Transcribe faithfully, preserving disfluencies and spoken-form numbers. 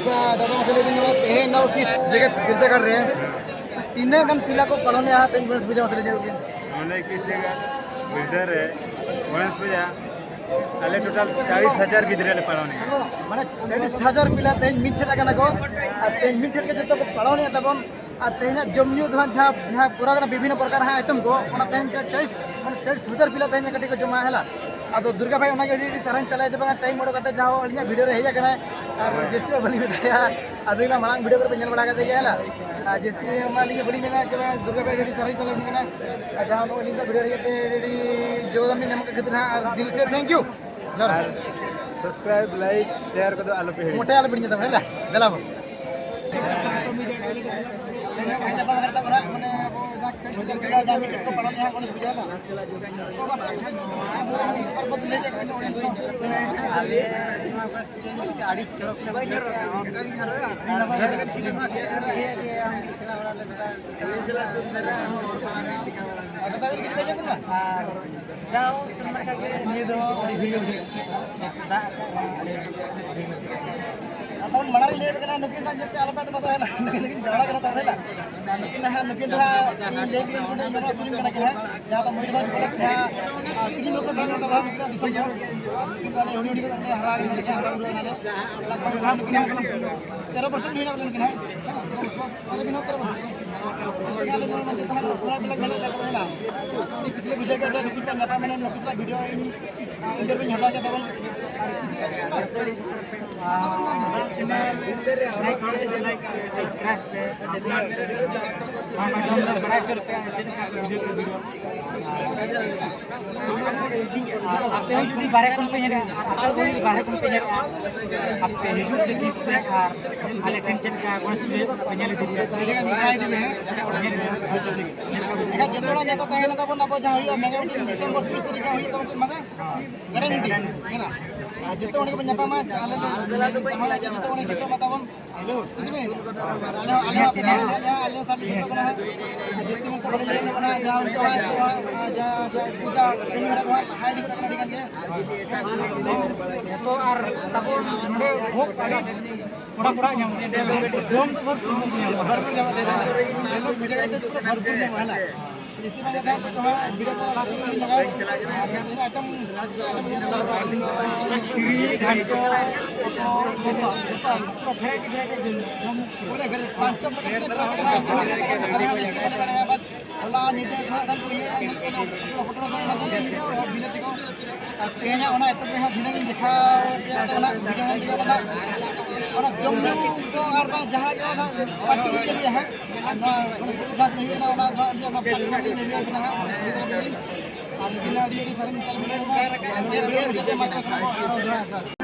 ᱫᱟᱫᱟ ᱢᱟᱥᱮ ᱞᱟᱹᱭ ᱵᱤᱱ, ᱱᱚᱣᱟ ᱛᱮᱦᱮᱧ ᱱᱚᱣᱟ ᱠᱤᱥ ᱡᱮᱜᱮᱛ ᱵᱤᱨᱫᱟᱹᱜᱟᱲ ᱨᱮ ᱛᱤᱱᱟᱹᱜ ᱜᱟᱱ ᱯᱤᱞᱟ ᱠᱚ ᱯᱟᱞᱚᱱᱮᱜᱼᱟ ᱛᱮᱦᱮᱧ ᱜᱚᱬᱮᱥ ᱯᱩᱡᱟᱹ? ᱢᱟᱥᱮ ᱞᱟᱹᱭ ᱧᱚᱜ ᱵᱤᱱ᱾ ᱱᱚᱰᱮ ᱠᱤᱥ ᱡᱮᱜᱮᱛ ᱵᱤᱨᱫᱟᱹ ᱨᱮ ᱜᱚᱬᱮᱥ ᱯᱩᱡᱟᱹ ᱟᱞᱮ ᱴᱳᱴᱟᱞ ᱪᱟᱞᱤᱥ ᱦᱟᱡᱟᱨ ᱜᱤᱫᱽᱨᱟᱹ ᱞᱮ ᱯᱟᱞᱚᱱᱮᱜᱼᱟ᱾ ᱢᱟᱱᱮ ᱪᱟᱞᱤᱥ ᱦᱟᱡᱟᱨ ᱯᱤᱞᱟ ᱛᱮᱦᱮᱧ ᱢᱤᱫ ᱴᱷᱮᱱ ᱟᱠᱟᱱᱟ ᱠᱚ ᱟᱨ ᱛᱮᱦᱮᱧ ᱢᱤᱫ ᱴᱷᱮᱱ ᱜᱮ ᱡᱚᱛᱚ ᱠᱚ ᱯᱟᱞᱚᱱᱮᱜᱼᱟ ᱛᱟᱵᱚᱱ᱾ ᱟᱨ ᱛᱮᱦᱮᱧᱟᱜ ᱡᱚᱢ ᱧᱩ ᱫᱚ ᱦᱟᱸᱜ ᱡᱟᱦᱟᱸ, ᱡᱟᱦᱟᱸ ᱠᱚᱨᱟᱣ ᱠᱟᱱᱟ ᱵᱤᱵᱷᱤᱱᱱᱚ ᱯᱨᱚᱠᱟᱨ ᱦᱟᱸᱜ ᱟᱭᱴᱮᱢ ᱠᱚ, ᱚᱱᱟ ᱛᱮᱦᱮᱧ ᱪᱟᱞᱤᱥ, ᱢᱟᱱᱮ ᱪᱟᱞᱤᱥ ᱦᱟᱡᱟᱨ ᱯᱤᱞᱟ ᱛᱮᱦᱮᱧ ᱠᱟᱹᱴᱤᱡ ᱠᱚ ᱡᱚᱢᱟ ᱦᱮᱞᱟ᱾ ᱟᱫᱚ ᱫᱩᱨᱜᱟ ᱵᱷᱟᱭ ᱚᱱᱟᱜᱮ ᱟᱹᱰᱤ ᱟᱹᱰᱤ ᱥᱟᱨᱦᱟᱣ ᱪᱟᱞᱟᱭ ᱡᱮ ᱵᱟᱝ ᱴᱟᱭᱤᱢ ᱚᱰᱚᱠ ᱠᱟᱛᱮ ᱡᱟᱦᱟᱸ ᱟᱹᱞᱤᱧᱟᱜ ᱵᱷᱤᱰᱤᱭᱳ ᱨᱮ ᱦᱮᱡ ᱟᱠᱟᱱᱟᱭ᱾ ᱟᱨ ᱡᱟᱹᱥᱛᱤ ᱫᱚ ᱵᱟᱹᱞᱤᱧ ᱢᱮᱛᱟᱭᱟ, ᱟᱨ ᱱᱩᱭ ᱢᱟ ᱢᱟᱲᱟᱝ ᱵᱷᱤᱰᱤᱭᱳ ᱠᱚᱨᱮ ᱯᱮ ᱧᱮᱞ ᱵᱟᱲᱟ ᱠᱟᱫᱮ ᱜᱮᱭᱟ ᱦᱮᱞᱟ᱾ ᱟᱨ ᱡᱟᱹᱥᱛᱤ ᱢᱟ ᱟᱹᱞᱤᱧ ᱦᱚᱸ ᱵᱟᱹᱞᱤᱧ ᱢᱮᱱᱟ ᱡᱮ ᱵᱟᱝ ᱫᱩᱨᱜᱟ ᱵᱷᱟᱭ ᱟᱹᱰᱤ ᱥᱟᱨᱦᱟᱣ ᱪᱟᱞᱟᱭ ᱠᱟᱱᱟ᱾ ᱟᱨ ᱡᱟᱦᱟᱸ ᱱᱚᱜᱼᱚᱭ ᱟᱹᱞᱤᱧ ᱥᱟᱶ ᱵᱷᱤᱰᱤᱭᱳ ᱨᱮ ᱦᱮᱡ ᱠᱟᱛᱮ ᱟᱹᱰᱤ ᱡᱳᱜᱽᱫᱟᱱ ᱵᱤᱱ ᱮᱢ ᱠᱟᱜ ᱠᱷᱟᱹᱛᱤᱨ ᱦᱟᱸᱜ ᱟᱨ ᱫᱤᱞ ᱥᱮ ᱛᱷᱮᱝᱠ ᱭᱩ᱾ ᱡᱚᱦᱟᱨ᱾ ᱟᱨ ᱥᱟᱵᱥᱠᱨᱟᱭᱤᱵ, ᱞᱟᱭᱤᱠ, ᱥᱮᱭᱟᱨ ᱠᱚᱫᱚ ᱟᱞᱚᱯᱮ ᱦᱤᱲᱤᱧᱟ᱾ ᱢᱚᱴᱮ ᱟᱞᱚᱯᱮ ᱦᱤᱲᱤᱧᱟ ᱛᱟᱵᱚᱱ, ᱦᱮᱸ, ᱫᱮᱞᱟ ᱵᱚᱱ᱾ ᱟᱹᱰᱤ ᱪᱚᱨᱚᱠ ᱛᱮ ᱵᱟᱹᱧ ᱧᱮᱞ ᱟᱠᱟᱫᱟ᱾ ᱟᱨ ᱡᱟᱣ ᱥᱮᱨᱢᱟ ᱞᱮᱠᱟ ᱜᱮ ᱱᱤᱭᱟᱹ ᱫᱚ ᱟᱹᱰᱤ ᱵᱷᱤᱲ ᱜᱮ ᱵᱩᱡᱷᱟᱹᱜ ᱠᱟᱱᱟ᱾ ᱫᱟᱜ ᱟᱠᱟᱫ ᱟᱹᱰᱤ ᱥᱚᱠᱛᱚ ᱵᱷᱤᱲ ᱜᱮ ᱵᱩᱡᱷᱟᱹᱜ ᱠᱟᱱᱟ᱾ ᱟᱨ ᱛᱟᱵᱚᱱ ᱢᱟᱲᱟᱝ ᱨᱤᱧ ᱞᱟᱹᱭ ᱟᱯᱮ ᱠᱟᱱᱟ, ᱱᱩᱠᱤᱱ ᱫᱚ ᱧᱮᱞᱛᱮ ᱟᱞᱚᱯᱮ ᱫᱚ ᱵᱟᱫᱚᱜ ᱦᱮᱞᱟ᱾ ᱱᱩᱠᱤᱱ ᱫᱚᱠᱤᱱ ᱡᱷᱚᱜᱽᱲᱟ ᱠᱟᱱᱟ ᱛᱟᱵᱚᱱ ᱦᱮᱞᱟ᱾ ᱱᱩᱠᱤᱱ ᱫᱚ ᱦᱟᱸᱜ, ᱱᱩᱠᱤᱱ ᱫᱚ ᱦᱟᱸᱜ ᱤᱧ ᱞᱟᱹᱭ ᱟᱯᱮ ᱠᱟᱱᱟ, ᱱᱩᱠᱤᱱ ᱫᱚ ᱤᱧ ᱵᱟᱵᱟ ᱥᱩᱨ ᱨᱮᱱ ᱠᱟᱱᱟ ᱠᱤᱱ ᱦᱟᱸᱜ, ᱡᱟᱦᱟᱸ ᱫᱚ ᱢᱚᱭᱩᱨᱵᱷᱚᱸᱡᱽ ᱵᱞᱚᱠ ᱨᱮ ᱦᱟᱸᱜ, ᱟᱨ ᱛᱤᱨᱤᱢ ᱨᱚᱛᱚᱱ ᱵᱮᱲᱟ ᱫᱚ ᱵᱟᱝ, ᱱᱩᱠᱤᱱᱟᱜ ᱫᱤᱥᱚᱢ ᱫᱚ᱾ ᱱᱩᱠᱤᱱ ᱫᱚ ᱟᱞᱮ ᱦᱩᱰᱤᱧ ᱦᱩᱰᱤᱧ ᱠᱷᱚᱱᱟᱜ ᱞᱮ ᱦᱟᱨᱟ ᱟᱠᱟᱱᱟ, ᱱᱚᱰᱮ ᱜᱮ ᱦᱟᱸᱜ ᱦᱟᱨᱟ ᱵᱩᱨᱩ ᱟᱠᱟᱱᱟ ᱞᱮ᱾ ᱛᱮᱨᱚ ᱵᱚᱪᱷᱚᱨ ᱦᱩᱭᱱᱟ ᱵᱚᱞᱮ ᱱᱩᱠᱤᱱ ᱦᱟᱸᱜ᱾ ᱛᱮᱨᱚ ᱵᱚᱪᱷᱚᱨ᱾ ᱟᱞᱮ ᱵᱤᱱ ᱦᱚᱸ ᱛᱮᱨᱚ ᱵᱚᱪᱷᱚᱨ᱾ ᱡᱚᱛᱚ ᱜᱮ ᱟᱞᱮ ᱱᱚᱰᱮ ᱢᱟᱹᱡᱷᱤ ᱛᱟᱦᱮᱱ ᱠᱚᱲᱟ ᱵᱮᱞᱟ ᱢᱮᱱᱟᱜ ᱞᱮᱭᱟ ᱛᱟᱵᱚᱱ ᱦᱮᱞᱟ᱾ ᱟᱹᱰᱤ ᱠᱩᱥᱤ ᱞᱮ ᱵᱩᱡᱷᱟᱹᱣ ᱠᱮᱫᱟ ᱡᱮ ᱱᱩᱠᱩ ᱥᱟᱶ ᱧᱟᱯᱟᱢ ᱮᱱᱟ, ᱱᱩᱠᱩ ᱥᱟᱞᱟᱜ ᱵᱷᱤᱰᱤᱭᱳ ᱤᱧ ᱤᱱᱴᱟᱨᱵᱷᱤᱭᱩᱧ ᱦᱟᱛᱟᱣ ᱠᱮᱫ ᱛᱟᱵᱚᱱ᱾ ᱥᱟᱵᱥᱠᱨᱟᱭᱤᱵ ᱯᱮ, ᱢᱟᱫᱽᱫᱷᱚᱢ ᱨᱮ ᱵᱟᱲᱟᱭ ᱦᱚᱪᱚ ᱞᱮᱯᱮ ᱪᱮᱫ ᱞᱮᱠᱟ ᱯᱮ ᱵᱩᱡᱷᱟᱹᱣ ᱠᱮᱫᱟ ᱵᱷᱤᱰᱤᱭᱳ᱾ ᱟᱯᱮ ᱦᱚᱸ ᱡᱩᱫᱤ ᱵᱟᱦᱨᱮ ᱠᱷᱚᱱ ᱯᱮ ᱧᱮᱞᱮᱫᱼᱟ, ᱟᱯᱮ ᱦᱚᱸ ᱡᱩᱫᱤ ᱵᱟᱦᱨᱮ ᱠᱷᱚᱱ ᱯᱮ ᱧᱮᱞᱮᱫᱼᱟ, ᱟᱯᱮ ᱦᱤᱡᱩᱜ ᱯᱮ ᱠᱤᱥ ᱛᱮ ᱟᱨ ᱟᱞᱮ ᱴᱷᱮᱱ ᱪᱮᱫ ᱞᱮᱠᱟ ᱜᱚᱬᱮᱥ ᱯᱩᱡᱟᱹ ᱦᱩᱭᱩᱜ ᱠᱟᱱᱟ ᱯᱮ ᱧᱮᱞ ᱤᱫᱤ ᱯᱮ᱾ ᱧᱮᱞ ᱤᱫᱤ ᱯᱮ᱾ ᱮᱱᱠᱷᱟᱱ ᱡᱚᱛᱚ ᱦᱚᱲᱟᱜ ᱱᱮᱣᱛᱟ ᱛᱟᱦᱮᱸ ᱠᱟᱱ ᱛᱟᱵᱚᱱ, ᱟᱵᱚ ᱡᱟᱦᱟᱸ ᱦᱩᱭᱩᱜᱼᱟ ᱢᱮᱜᱟ ᱢᱤᱴᱤᱝ ᱰᱤᱥᱮᱢᱵᱚᱨ ᱛᱤᱨᱤᱥ ᱛᱟᱹᱨᱤᱠᱷ ᱨᱮ ᱦᱩᱭᱩᱜ ᱛᱟᱵᱚᱱ ᱪᱮᱫ ᱢᱟᱥᱮ? ᱜᱟᱰᱟ ᱢᱤᱴᱤᱝ ᱢᱮᱱᱟᱜᱼᱟ᱾ ᱟᱨ ᱡᱚᱛᱚ ᱚᱸᱰᱮ ᱜᱮᱵᱚᱱ ᱧᱟᱯᱟᱢᱟ᱾ ᱟᱞᱮ ᱞᱮ ᱡᱚᱛᱚ ᱚᱸᱰᱮ ᱥᱮᱴᱮᱨᱚᱜ ᱢᱟ ᱛᱟᱵᱚᱱ᱾ ᱵᱩᱡᱷᱟᱹᱣ ᱵᱤᱱ? ᱟᱞᱮ ᱦᱚᱸ, ᱟᱞᱮ ᱦᱚᱸ ᱟᱯᱮ ᱥᱟᱶ ᱨᱮ ᱢᱮᱱᱟᱜ ᱞᱮᱭᱟ, ᱟᱞᱮ ᱦᱚᱸ ᱥᱟᱨᱴᱤᱯᱷᱤᱠᱮᱴ ᱠᱟᱱᱟ ᱦᱟᱸᱜ᱾ ᱟᱨ ᱡᱟᱹᱥᱛᱤ ᱢᱮᱱᱛᱮ ᱵᱟᱞᱮ ᱞᱟᱹᱭ ᱧᱚᱜ ᱠᱟᱱᱟ, ᱡᱟᱦᱟᱸ ᱩᱱᱠᱩ ᱦᱟᱸᱜ, ᱡᱟᱦᱟᱸ, ᱡᱟᱦᱟᱸ ᱯᱩᱡᱟ ᱠᱟᱹᱢᱤ ᱦᱚᱨᱟ ᱠᱚ ᱦᱟᱸᱜ ᱞᱟᱦᱟ ᱤᱫᱤ ᱜᱚᱫ ᱠᱟᱱᱟ ᱟᱹᱰᱤ ᱜᱟᱱ ᱜᱮ᱾ ᱛᱚ ᱟᱨ ᱛᱟᱨᱯᱚᱨ ᱱᱚᱰᱮ ᱵᱷᱳᱜᱽ ᱟᱹᱰᱤ ᱛᱷᱚᱲᱟ ᱛᱷᱚᱲᱟ ᱧᱟᱢᱚᱜᱼᱟ᱾ ᱡᱚᱢ ᱫᱚ ᱵᱷᱚᱨᱯᱩᱨ ᱧᱟᱢᱚᱜᱼᱟ᱾ ᱵᱷᱚᱨᱯᱩᱨ ᱧᱟᱢᱚᱜᱼᱟ, ᱛᱮᱦᱮᱧ ᱫᱚ ᱵᱷᱚᱨᱯᱩᱨ ᱧᱟᱢᱚᱜᱼᱟ, ᱦᱮᱸ᱾ ᱡᱟᱹᱥᱛᱤ ᱵᱟᱝ ᱠᱟᱛᱷᱟ ᱫᱚ ᱛᱚᱢᱟ video ᱠᱚ ᱞᱟᱦᱟ ᱥᱮᱫ ᱤᱫᱤ ᱧᱚᱜᱟ᱾ ᱟᱨ ᱤᱧᱟᱹᱜ ᱟᱭᱴᱮᱢ ᱠᱷᱤᱨᱤ, ᱜᱷᱟᱱᱴᱚ, ᱯᱚᱴᱚᱞ, ᱥᱚᱨᱵᱟ, ᱡᱚᱛᱚ ᱟᱨ ᱥᱚᱨᱵᱟ variety variety ᱡᱚᱢ, ᱡᱚᱢ ᱯᱩᱨᱟᱹ ᱜᱷᱟᱹᱲᱤᱡ ᱯᱟᱸᱪ ᱪᱷᱚ ᱯᱮᱠᱮᱴ ᱪᱮᱫ ᱪᱷᱚ ᱯᱮᱠᱮᱴ ᱟᱞᱮ ᱦᱚᱸ ᱵᱮᱥ ᱴᱷᱤᱠ ᱵᱟᱞᱮ ᱵᱟᱲᱟᱭᱟ, but ᱦᱚᱞᱟ ᱧᱤᱫᱟᱹ ᱠᱷᱚᱱᱟᱜ ᱛᱟᱦᱮᱸ ᱠᱚ ᱤᱭᱟᱹᱭᱟ, ᱧᱮᱞᱚᱜ ᱠᱟᱱᱟ ᱯᱚᱴᱚᱞ, ᱯᱚᱴᱚᱞ ᱫᱚ ᱚᱱᱟ ᱫᱚ ᱵᱤᱞᱟᱹᱛᱤ ᱠᱚ᱾ ᱟᱨ ᱛᱮᱦᱮᱧᱟᱜ ᱚᱱᱟ ᱮᱴᱟᱜ ᱨᱮᱦᱚᱸ ᱫᱷᱤᱱᱟᱹᱝ ᱤᱧ ᱫᱮᱠᱷᱟᱣ ᱟᱯᱮᱭᱟ, ᱚᱱᱟ video ᱢᱟᱫᱽᱫᱷᱚᱢ ᱛᱮᱜᱮ ᱚᱱᱟ, ᱚᱱᱟ ᱡᱚᱢ ᱧᱩ ᱠᱚ ᱟᱨ ᱵᱟᱝ ᱡᱟᱦᱟᱸ ᱜᱮ ᱚᱱᱟ party ᱠᱚ ᱪᱟᱹᱞᱩᱭᱟ ᱦᱟᱸᱜ᱾ ᱟᱨ ᱱᱚᱣᱟ ᱜᱚᱱᱮᱥ ᱯᱩᱡᱟᱹ ᱡᱟᱦᱟᱸ ᱛᱤᱱᱟᱹᱜ ᱦᱩᱭᱩᱜ ᱠᱟᱱᱟ, ᱚᱱᱟ ᱫᱚ ᱦᱟᱸᱜ ᱡᱮ ᱚᱱᱟ party ᱠᱚ ᱞᱟᱹᱭ ᱟᱵᱤᱱᱟ ᱦᱟᱸᱜ᱾ ᱟᱨ ᱤᱧ ᱫᱚ ᱟᱹᱰᱤ ᱟᱹᱰᱤ ᱥᱟᱨᱦᱟᱣ ᱤᱧ ᱪᱟᱞ ᱵᱤᱱᱟ᱾ ᱱᱤᱭᱟᱹ video ᱨᱮ ᱡᱚᱛᱚ ᱢᱟᱛᱨᱟ ᱥᱟᱱᱟᱢ ᱠᱚ ᱟᱨᱦᱚᱸ ᱡᱚᱦᱟᱨ᱾